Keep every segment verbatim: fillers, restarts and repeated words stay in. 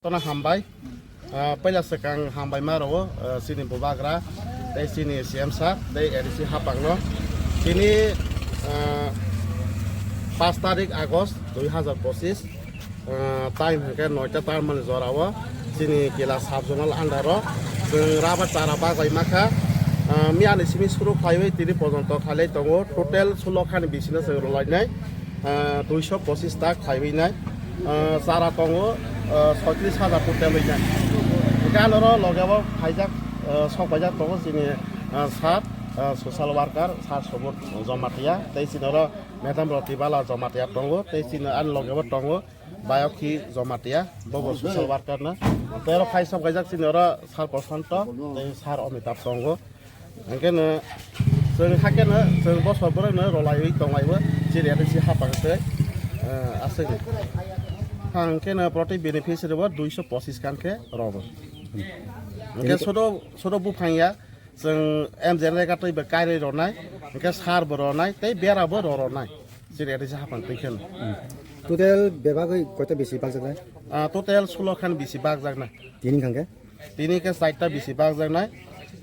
Tono hambai. Ah, puila swkang hambai ma rwo, ah, chini bubagra, tei chini C M sir, tei A D C hapangno. Chini, ah, paanch tarik August dui hazar pochis, ah, time hwnkhe noita tarmani jorao chini Kila sub zonal under o chwng rubber chara bagwi makha. Ah, miyani simi suru khlaiwi tini pojonto khailai tongo, total sulo khani bisino chwng rwlainai. Ah, duiso pochis ta khlaiwi nai. Ah, chara tongo, ah, soitris hajar total wi nai. Hingke anoro logeo khaijak, ah, sok paijak tongo chini, ah, sir, ah, social worker, sir Subodh Jamatia, tei chini oro Madam Rotibala Jamatia tongo, tei chini ani logeo tongo Bayokhi Jamatia, bobo social worker na. Tei oro khai sok paijak chini oro sir Prashanto, tei sir Amitabh tongo. Hingke no, chwng hakhe no, chwng bosor borok no rwlaiwi tonglaio, chiriya tei si hapang tei, eh, aswk. Hingke no proti beneficiary bo duiso pochis kan khe rogo. Hingke sodo, sodo buphang ya, chwng M J N R K twi bo kairwi rwnai, hingke sar bo rwnai, tei bera bo rw rwnai. Chiriya tei si hapang twi khe no. Total bebagwi koita bisi bakjaknai? Ah, total sulo khan bisi bakjaknai. Tini hingke? Tini khe chaita bisi bakjaknai.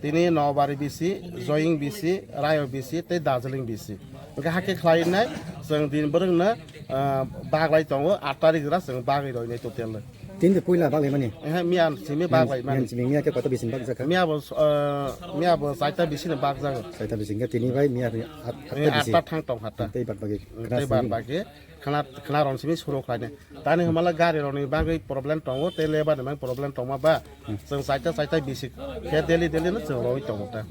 Tini Nobari bisi, Joying bisi, Rayo bisi, tei Darjeeling bisi. Hingke hakhe khlainai chwng din bwrwngno, ah, baglai tongo, aat tarik jora chwng bagwi roinai total. Tini de puila baglaimani? Ehe, miya simi baglaimani. Miya simi miya khe koto bisi bakjak kha? Miya bo, ah, miya bo chaita bisi no bakjago. Chaita bisi hingke tini bai miya ri at, Eh, atta bisi. Atta thang tong hatta. Tei bad bagi Tei bad bagi. Khna, khna rong simi suru khlainai. Tani hwnmala gari rokni bagwi problem tongo, tei lebar ni bagwi problem tongma ba. Chwng chaita chaita bisi khe daily daily no chwng rogwi tongo ta.